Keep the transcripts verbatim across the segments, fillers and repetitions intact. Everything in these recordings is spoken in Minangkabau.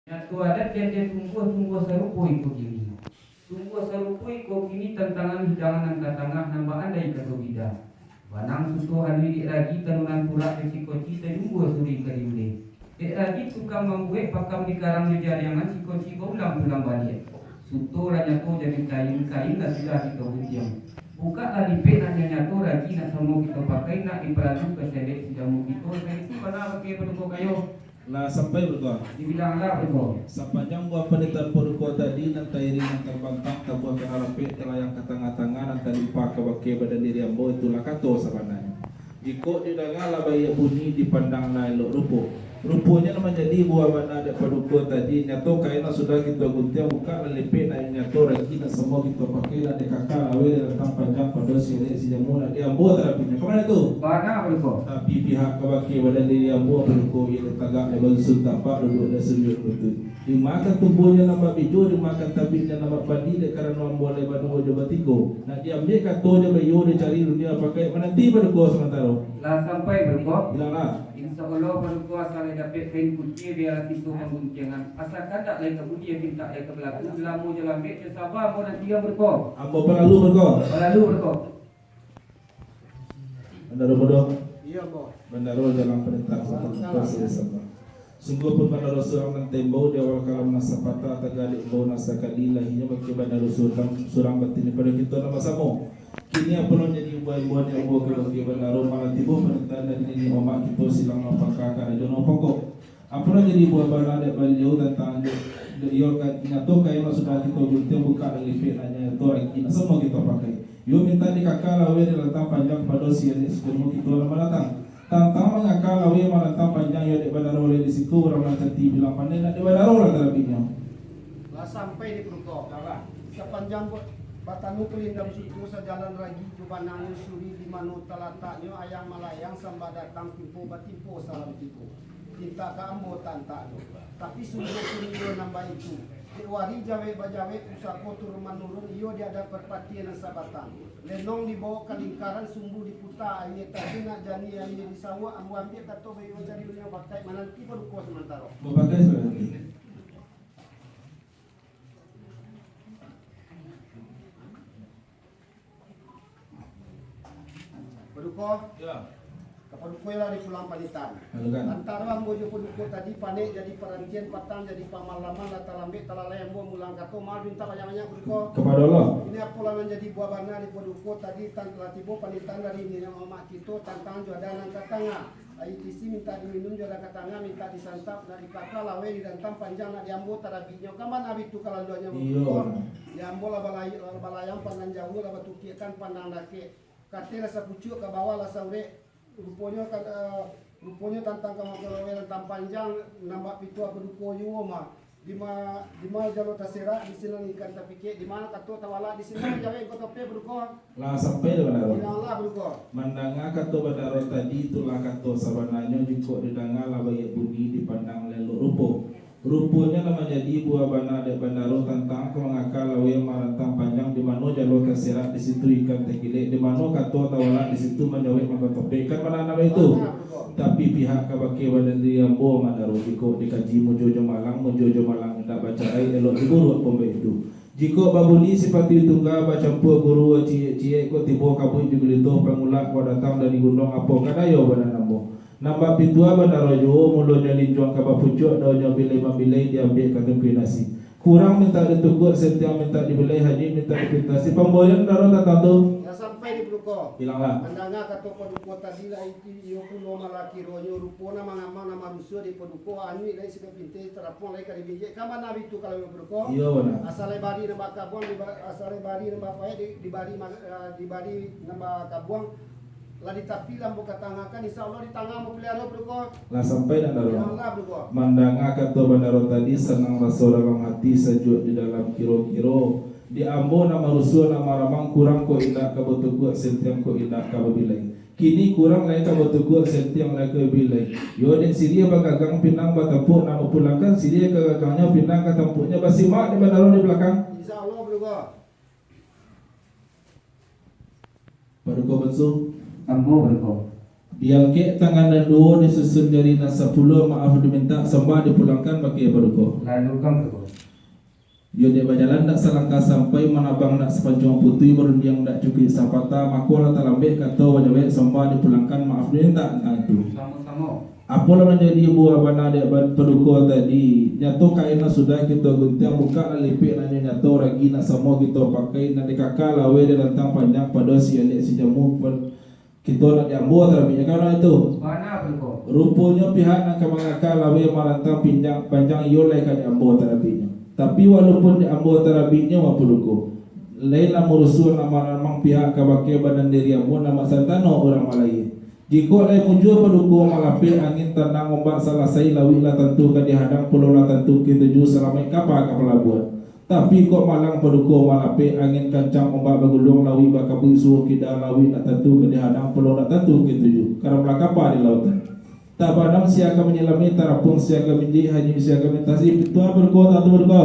Nyato adat jan den tumbuah-tumbuah sarupo iko kini. Tumbuah sarupo iko kini tantangan hidangan nan ka tangah nan baandai kato bida. Banang suto aluih dek ragi tanunan purak jo sikoci tajumbuah suri ka diuleh. Dek ragi tukang mambuek pakam dikarang jo jariangan sikoci baulang pulang baliak. Suto lah nyato jadi kain, kain lah sudah kito guntiang. Bukaklah lipek nak nyo nyato ragi nak samo kito pakai nak diparalu ka selek sijamu kito, saitu bana pakai paduko kayo. Lah sampai, Paduko? Dibilang lah, Paduko. Sapanjang buah panitahan Paduko tadi nan tairing nan tarbantang, tabuah ka arapek, talayang ka tangah-tangah, nan talimpah kabake badan diri ambo, itulah kato sabananyo. Jikok didanga lah baiak bunyi, dipandang lah elok rupo. Ruponyo lah manjadi buah bana dek Paduko tadi, nyato kain lah sudah kito guntiang, bukak lah lipek, nak nyato ragi, nak samo kito pakai, nak dikaka laweh, dirantang panjang pado sirek sijamu, nak di ambo tarapiknyo. Ka mano tu? Bana, Paduko. Tapi pihak kabake badan diri ambo, Paduko, iyo lah tagak di balusun tapak, duduak di sujud lutut. Dima ka tumbuahnyo nan bak bijo, dima ka tabiknyo nan bak padi, dek karano ambo lai baduo jo batigo. Nak diambiak kato jo baiyo, dicari dunia pakai, mananti Paduko samantaro. Lah sampai, Paduko? Bilanglah. Insya Allah, Paduko, asa lai dapek kain kucie, bialah tiso pangguntiangan. Asa kandak lai ka budi, pintak lai ka balaku, salamo jo lambek, jo saba ambo nantian, Paduko. Ambo palalu, Paduko. Palalu, Paduko. Bandaro Bodoh. Iyo, Ambo. Bandaro Jalang Panitang, Satu Kupas, Desa Sabah. Sungguahpun Bandaro surang nan taimbau, di awal kalam nan sapatah, tagak dek imbau nan sakali, lahianyo bake Bandaro surang, surang batini pado kito nan basamo. Kini apo nan jadi imbau-imbauan dek ambo kabake Bandaro, malah tibo panitahan dari niniak mamak kito, silang nan pangka, karajo nan pokok. Apo nan jadi buah bana dek Baliau tantang dek, dek iyo ka, nyato kain nan sudah kito guntiang, bukak nan lipek, nan nyato ragi, nak samo kito pakai. Iyo mintak dikaka laweh, dirantang panjang pado sirek sijamu kito nan mandatang. Tantang mangaka laweh marantang panjang, iyo dek Bandaro lai di siko, urang nan cantik bilang pandai, nak dek Bandaro lah tarapiknyo. Lah sampai di Paduko. Sapanjang ba-, batanu kalindam suto, sajalan ragi jo banangnyo suri, di mano talataknyo ayang malayang, sambah datang, timpo batimpo, salam tibo. Pintak ka ambo tantaknyo. Tapi sungguahpun iyo nan baitu. Dek wari jawek bajawek, pusako turun manurun, iyo di adat parpatiah nan sabatang. Lenong dibawok ka lingkaran, sumbu diputa, aia tasinak, janiah aia disawuak, ambo ambiak kato baiyo, cari dunia pakai, mananti Paduko samantaro. Bapakai sabananti. Paduko. Yo. Ka Paduko lah dipulang panitahan. Alukan. Antaro ambo jo Paduko tadi, panek jadi parantian, patang jadi pamalaman, lah talambek talalai ambo mulang kato, maaf mintak banyak-banyak, Paduko. Kapado Allah. Kini apolah nan jadi buah bana di Paduko tadi, tan-, lah tibo panitahan dari niniak mamak kito, tantang jo adat nan ka tangah. Aia tisi mintak diminum, jo adat ka tangah mintak disantap, nak dikaka laweh, dirantang panjang, nak di ambo tarabiknyo. Ka mano baitu kalaluannyo, Iyo. Paduko? Di ambo lah balai-, lah balayang pandang jauah, lah batukiakkan pandang dakek. Ka ateh lah sapucuak, ka bawah lah saurek. Ruponyo kan, eh, ruponyo tantang ka mako laweh, rantang panjang, nan bak pituah Paduko juo mah. Dima, dima jalo taserak, di sinan ikan tapikek, di mano kato tawalak, di sinan jawek kok topeh, Paduko. Lah sampai dek Bandaro? Bilanglah, Paduko. Mandanga kato Bandaro tadi, itulah kato sabananyo, jikok didanga lah baiak bunyi, dipandang lah elok rupo. Ruponyo lah manjadi buah bana dek Bandaro, tantang ka mangaka laweh marantang panjang, di mano jalo taserak, di situ ikan takilek, di mano kato tawalak, di situ manjawek mangko topeh. Kan bana namo itu? Bana, Paduko. Tapi pihak kabake badan diri ambo, Bandaro, jikok dikaji mujo jo malang, mujo jo malang indak bacarai, elok diburuak pun baitu. Jikok babunyi sipatih tungga, bacampua gurua ciek-ciek, kok tibo kabuik di gulito, pangulak kok datang dari gunuang, apo ka dayo badan ambo. Nan bak pituah Bandaro juo, mulonyo linjuang ka bapucuak, daunnyo bilai-mambilai, diambiak ka tungkui nasi. Kurang mintak ditukuak, sentiang mintak dibilai, hanyuik mintak dipintasi. Pambarian Bandaro tantang tu. Lah sampai di Paduko. Bilanglah. Mandanga kato Paduko tadi lah, iyo pulo malah kironyo, rupo nan mangamang nan marusuah di Paduko, hanyuik lai sinan pintai, tarapuang lai ka dibinjek. Ka mano baitu kalaluan, Paduko? Iyo, bana. Asa lai bari nan bakabuang, di ba-, asa lai bari nan bapaek, di, dibari ma-, eh, dibari nan bakabuang. Lah di tapi lah ambo ka tangahkan, insya Allah di tangah ambo piliharo, Paduko. Lah sampai dek Bandaro? Lah, Paduko. Mandanga kato Bandaro tadi, sanang raso dalam hati, sajuak di dalam kiro-kiro. Di ambo nan marusuah, nan maramang, kurang kok indak ka batukuak, sentiang kok indak ka babilai. Kini kurang lai ka batukuak, sentiang lai ka babilai. Yo dek siriah bagagang, pinang batampuak, nan mapulangkan siriah ka gagangnyo, pinang ka tampuaknyo, basimak dek Bandaro di balakang. Insya Allah, Paduko. Paduko Bansu. Ambo, Paduko. Diangkek tangan nan duo, disusun jari nan sapuluah, maaf dimintak, sombah dipulangkan bakeh paduko. Lalu kan paduko. Iyo dek bajalan dak salangkah sampai, manabang dak sapancuang putuih, barundiang dak cukuik sapatah, mako lah talambek kato bajawek, sombah dipulangkan, maaf dimintak tantang itu. Samo-samo. Apolah manjadi buah bana dek ba-, paduko tadi? Nyato kain nan sudah kito guntiang, bukak lah lipek nan nyo nyato, ragi nan samo kito pakai, nan dikaka laweh dirantang panjang, pado si alek si jamu, pa-, kito nak diambo tarabiknyo, kan itu? Bana, paduko. Ruponyo pihak nan ka mangaka laweh marantang pinjang panjang iyo lai ka diambo tarabiknyo. Tapi walaupun diambo tarabiknyo, paduko, lai nan murusuah nan manamang pihak kabake badan diri ambo nan bak santano urang malayie. Jikok lai mujua paduko malapeh angin, tanang ombak salasai, lawik lah tantu ka dihadang, pulau lah tantu ka dituju, salamaik kapa ka palabuahan. Tapi kok malang paduko malapeh angin kancang, ombak baguluang, lawik bakabuik suo kida, lawik nak tantu ka dihadang, pulau nak tantu ka dituju, karamlah kapa di lautan. Tabanam sia ka manyalami, tarapuang sia ka minjek, hanyuik sia ka mintasi, pituah paduko, tantu paduko.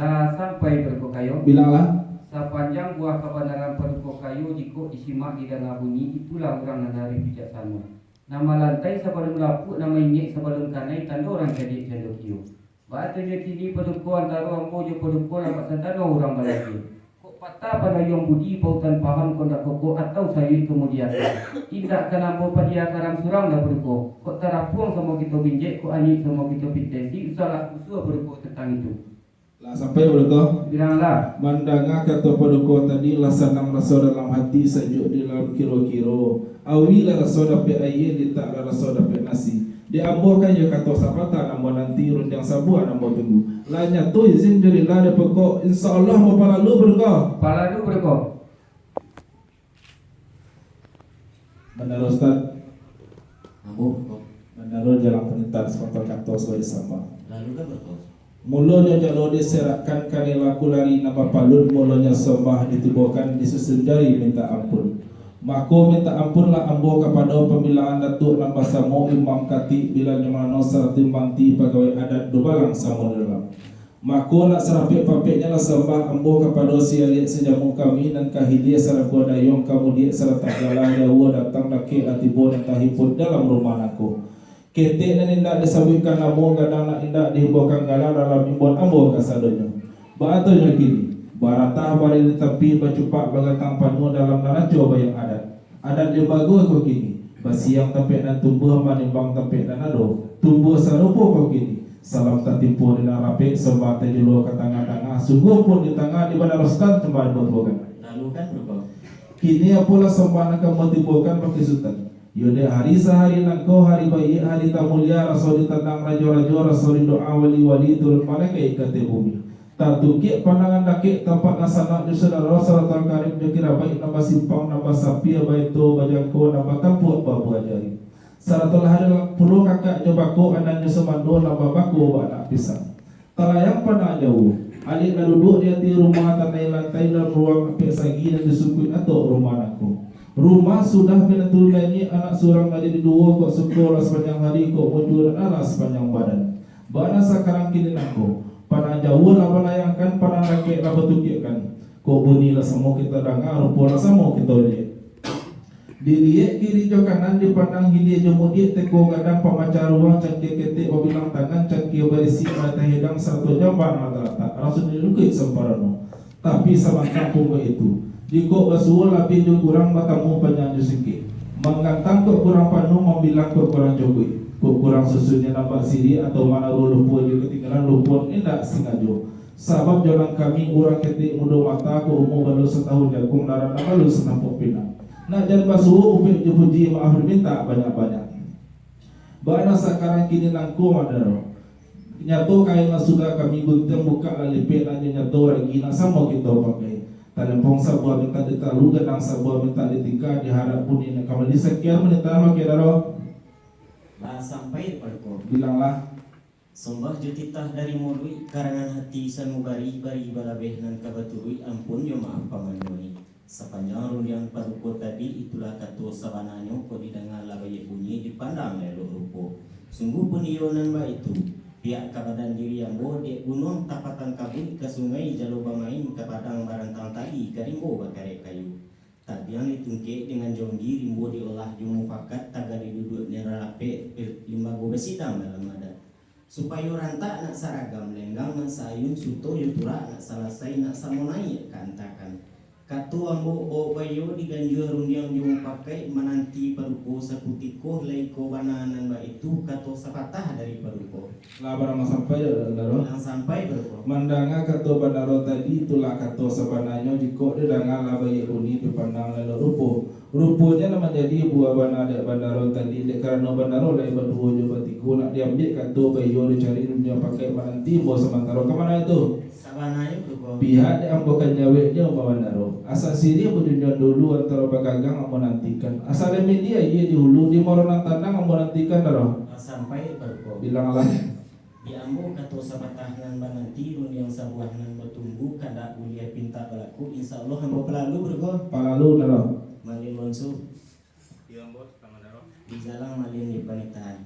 Lah sampai paduko kayo. Bilanglah. Sapanjang buah kabanaran paduko kayo, jikok disimak didanga bunyi, itulah urang nan arif bijaksano. Nan malantai sabalun lapuak, nan maingek sabalun kanai, tando urang cadiak cando kio. Baa tu nyo kini paduko antaro ambo jo paduko nan bak santano urang balayie. Kok patah panayuang budi, pautan paham kok ndak kokoh, atau sayuik kamudian. Indak ka nambo padia karam surang dah paduko. Kok tarapuang samo kito ginjek, kok anyuik samo kito pintesi, usahlah kusua paduko tantang itu. Lah sampai paduko? Bilanglah. Mandanga kato paduko tadi, lah sanang raso dalam hati, sajuak di dalam kiro-kiro. Awi lah raso dapek aie, litak lah raso dapek nasi. Diambokan jo kato sapatah, nan mananti rundiang sabuah nan batunggu. Lah nyato izin jo rila dek paduko, insya Allah bapalalu paduko. Palalu paduko. Bandaro Ustaz. Ambo, Paduko. Bandaro jalang panitahan sapatah kato sabagai sambah. Lalu kan, Paduko. Mulonyo jalo diserakkan, kanai laku lari nan bapaluik, mulonyo sambah ditibokan, disusun jari mintak ampun. Mako, mintak ampunlah ambo kapado pambilangan Datuak nan basamo, Imam Katik, Bilal Nyamanau, sarato Imam Ti, pagawai adat Dubalang Samudra Dalam. Mako, nak sarapek-papeknyo lah sambah ambo kapado si alek si jamu kami, nan ka hilia sarago dayuang, ka mudiak saratang jalan, jauah datang dakek lah tibo, nan tahimpun dalam rumah nangko. Ketek nan indak disabuikkan namo, gadang nan indak dihimbaukan gala, dalam imbauan ambo kasadonyo. Baa tu nyo kini, baratah barari di tapi, bacupak bagatang panuah, dalam naraco bayang adat. Adat limbago ko kini, basiang tampek nan tumbuah, manimbang tampek nan ado, tumbuah sarupo ko kini. Salam tatimpo di nan rapek, sambah tajuluah ka tangah-tangah, sungguah pun di tangah, di bandaro Sutan sambah ditibokan. Lalu kan, Paduko. Kini apolah sambah nan ka ambo tibokan bakeh Sutan? Yo dek hari sahari nangko, hari baiak, hari tamulia, raso ditandang rajo-rajo, raso didoa wali-wali, turun malaikat ka ateh bumi. Tatungkek pandangan dakek, tampak nan sanak jo sudaro, sarato karib jo kirabaik, nan basimpang, nan basapia, baeto, bajangko, nan batampuak babuah jari. Sarato lah ado pulo kakak jo bako, anan jo sumando, nan babako bak anak pisang. Talayang pandang jauah, alek lah duduak di ateh rumah, tanai lantai dalam ruang, apek sagi nan di sungkuik atok rumah nangko. Rumah sudah pinantu langik, anak surang lah jadi duo, kok suko lah sapanjang hari, kok mujua nan alah sapanjang badan. Bana sakarang kini nangko, pandang jauah lah balayangkan, pandang dakek lah batungkekkan. Kok bunyi lah samo kito danga, rupo lah samo kito liek. Diliek kiri jo kanan, dipandang hilia jo mudiak, teko gadang pamacah ruang, cangkia ketek babilang tangan, cangkia barisi nan tahidang, sarato jamban nan talatak, raso dilungkuik samparano. Tapi samantang pun baitu, jikok basuo labiah jo kurang, batamu panjang jo singkek, manggantang kok kurang panuah, mambilang kok kurang cukuik, kok kurang susunnyo nan bak siriah, atau manaro lupo jo katinggalan, lupo indak sangajo. Sabab jo nan kami urang ketek mudo mata, kok umua balun satahun jaguang, darah nan balun satampok pinang. Nak jan basuo upek jo puji, maaf dimintak banyak-banyak. Bana sakarang kini nangko, Madaro. Nyato kain nan sudah kami guntiang, bukak lah lipek nan nyo nyato, ragi nan samo kito pakai. Talempong sabuah mintak ditalu, ganang sabuah mintak ditingka, diharap bunyi nan ka mandi. Sakian panitahan bakeh daro. Lah sampai di Paduko. Bilanglah. Sombah jo titah dari muluik, karangan hati sanubari, bari balabeh nan ka baturuik, ampun jo maaf pamanuahi. Sapanjang rundiang Paduko tadi, itulah kato sabananyo, kok didanga lah baiak bunyi, dipandang lah elok rupo. Sungguah pun iyo nan baitu, pihak ka badan diri ambo, dek gunuang tapatang kabuik, ka sungai jalo bamain, ka padang barantang tali, ka rimbo bakarek kayu. Tabiang ditungkek dengan jonggi, rimbo diolah jo mufakat, taga diduduak di lapek, limbago basidang dalam adat. Supayo rantak nak saragam, lenggang nak saayun, suto jo turak nak salasai, nak samo naiak ka antakan. Kato ambo bawok baiyo, diganjua rundiang jo mupakaik, mananti paduko sakutiko, lai ko bana nan baitu, kato sapatah dari paduko. Lah barang sampai dak, Bandaro? Lah sampai, Paduko. Mandanga kato Bandaro tadi, itulah kato sabananyo, jikok didanga lah baiak bunyi, dipandang lah elok rupo. Ruponyo nan manjadi buah bana dek Bandaro tadi, dek karano Bandaro lai baduo jo batigo, nak diambiak kato baiyo, dicari dunia pakai mananti ambo samantaro. Ka mano itu? Sabananyo, Paduko. Pihak dek ambo ka jaweknyo, Bandaro. Asa siriah bajunjuang dulu, antaro bagagang ambo nantikan. Asa lamik di aia di hulu, di muaro nan tanang ambo nantikan, Daro. Sampai, Paduko. Bilanglah. Di ambo kato sapatah nan bananti, rundiang sabuah nan batunggu, kandak buliah pintak balaku, insya Allah ambo palalu, Paduko. Palalu, Daro. Malin Bonsu. Iyo, ambo, Bandaro. Dijalang malin di panitahan.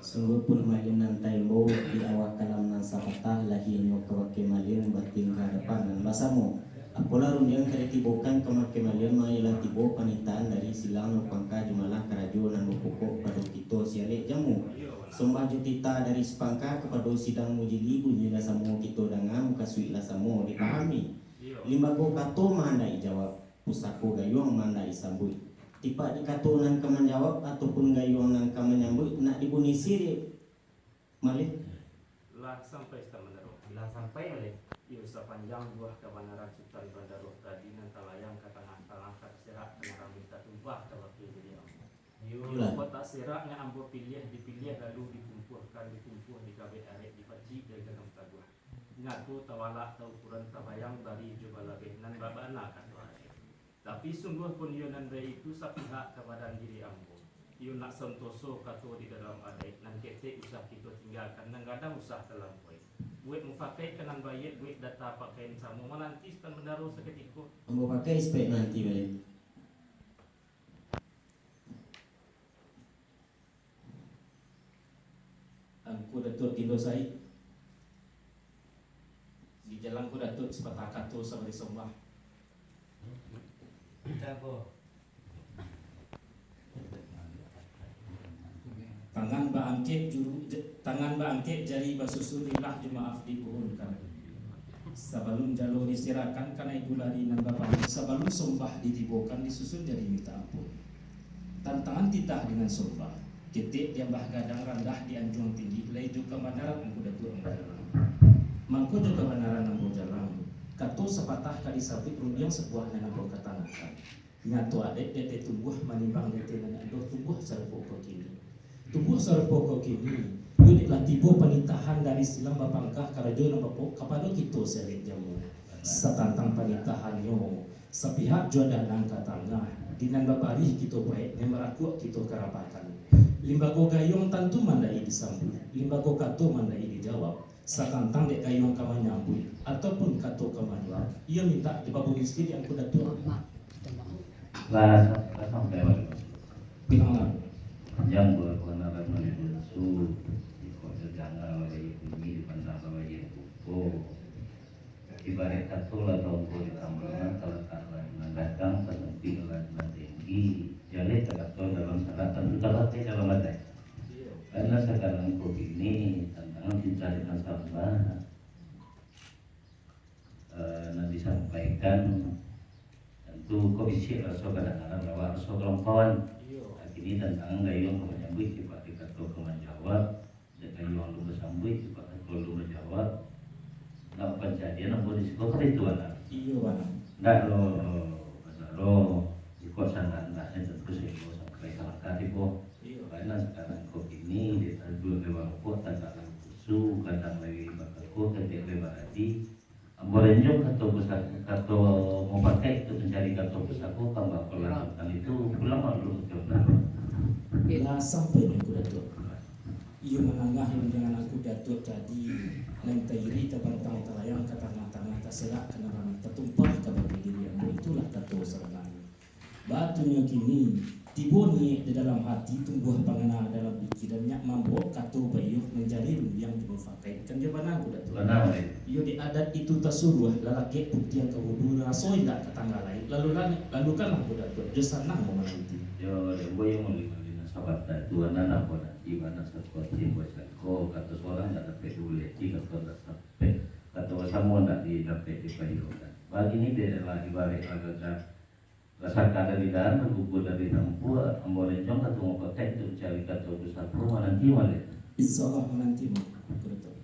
Sungguahpun malin nan taimbo, di awak kalam nan sapatah, lahianyo kabake malin, batin kahadapan nan basamo. Apolah rundiang ka ditibokan kabake malin, marilah tibo panitahan dari silang nan pangka, jumalah karajo nan bapokok pado kito si alek jamu. Sombah jo titah dari si pangka kapado sidang mujili, bunyi lah samo kito danga, mukasuik lah samo dipahami. Limbago kato maandai jawab, pusako gayuang mandai sambuik. Tipak di kato nan ka manjawab, ataupun gayuang nan ka manyambuik, nak dibunyi siriah malin. Lah sampai, Sutan Bandaro. Lah sampai malin. Iyo, sapanjang buah kabanaran Sutan Bandaro tadi nan talayang ka tangah-tangah, ka taserak ka nan rami, tatumpah kabake diri ambo. Iyolah. Kok tak serak nan ambo piliah, dipiliah lalu ditumpuahkan, ditumpuah dikabek arek, dipacik dari gadang taguah. Nyato tawalak, taukuran, tabayang, bari jo balabeh, nan babana kato arek. Tapi sungguahpun iyo nan baitu sapihak ka badan diri ambo. Iyo nak santoso kato di dalam adaik, nan ketek usah kito tinggakan, nan gadang usah talampaui. Buek mupakaik ka nan baiak, buek data pakain samo, mananti Sutan Bandaro sakutiko. Ambo pakai spek mananti baliak. Angku Datuak Gindo Said, dijalang ko Datuak sapatah kato sabari sombah. Tangan baangkek juru, ja-, tangan baangkek jari basusun, ilah jo maaf diuhunkan. Sabalun jalo disirakan, kanai gulari nan bapalu, sabalun sombah ditibokan, disusun jadi minta ampun. Tantangan titah dengan sombah, ketek diambah gadang, randah dianjuang tinggi, lai jo kabanaran Angku Datuak ambo jalang. Mangko jo kabanaran ambo jalang, kato sapatah ka disabuik, rundiang sabuah nan ambo katangakan. Nyato adaik dek tumbuah, manimbang dek nan ado, tumbuah sarupo ko kini. Tumbuah sarupo ko kini, iyo dek lah tibo panitahan dari silang bapangka, karajo nan bapokok kapado kito si alek jamu. Satantang panitahannyo, sapihak jo adat nan ka tangah, di nan babarih kito paek, nan barakuak kito karapakan. Limbago gayuang tantu mandai disambuik, limbago kato mandai dijawab. Satantang dek gayuang ka manyambuik, ataupun kato ka manjawab, iyo mintak dipabunyi siriah Angku Datuak. Lah, lah sampai, Wan. Bilang lah. Panjang buah kabanaran Malin Bonsu, jikok didanga lah baiak bunyi, dipandang lah baiak rupo. Ibaraik kato lah tongko di tambangan, talatak lah di nan gadang, tasampik lah di nan tinggi. Jaleh tagato dalam sarak, tantu tapakai dalam adaik. Karano sakarang ko kini, tantangan titah dengan sombah, eh, nan disampaikan, tantu ko bisiak raso kadangaran, rawa raso kalampauan. Kini tantangan gayuang ka manyambuik, tipak di kato ka manjawab, dek gayuang alun basambuik, tipak kato alun bajawab. Nak pancarian ambo di siko ka itu, Wan? Iyo, Wan. Ndak lo, Bandaro, jikok sandak-andaknyo tantu saimbau sampai ka langkah tibo. Iyo. Karano sakarang ko kini, dek taduak lewat rokok, tagak lai kusu, gadang lai bakakuah, ketek lai baradi. Ambo renjong kato pusako, kato mupakaik tu mancari kato pusako, tambah palakukan itu, pulang maklum ka Bandaro. Lah sampai Angku Datuak. Iyo mangangah rundiangan Angku Datuak tadi, nan tairi tabantang talayang ka tangah-tangah, taserak ka nan rami, tatumpah kabake diri ambo, itulah kato sabananyo. Batunyo kini, Tibo niaik di dalam hati, tumbuah pangana dalam pikiran, nyak mambaok kato baiyo, manjadi rundiang dimufakaikkan. Iyo bana, Angku Datuak. Bana, Malik. Iyo di adat itu tasuruah, lalakek putiang ka wudu, raso indak ka tanggalai, lalu lan-, lalukanlah, Angku Datuak, jo sanang mamananti. Yo, dek ambo iyo muli-muli nan sabanta tu, anak-anak ko nanti, bana sako timbo sako, kato surang ndak dapek diuleti, kato ndak sampai, kato samo ndak di-, dapek dipaiyokan. Bagini dek lah, ibaraik lah gagah. Rasaka dari dalam, gugur dari tampuak, ambo rencong ka tungau kotek, untuak mancari kato basapuluah, mananti maliek. Insya Allah mananti, Angku Datuak.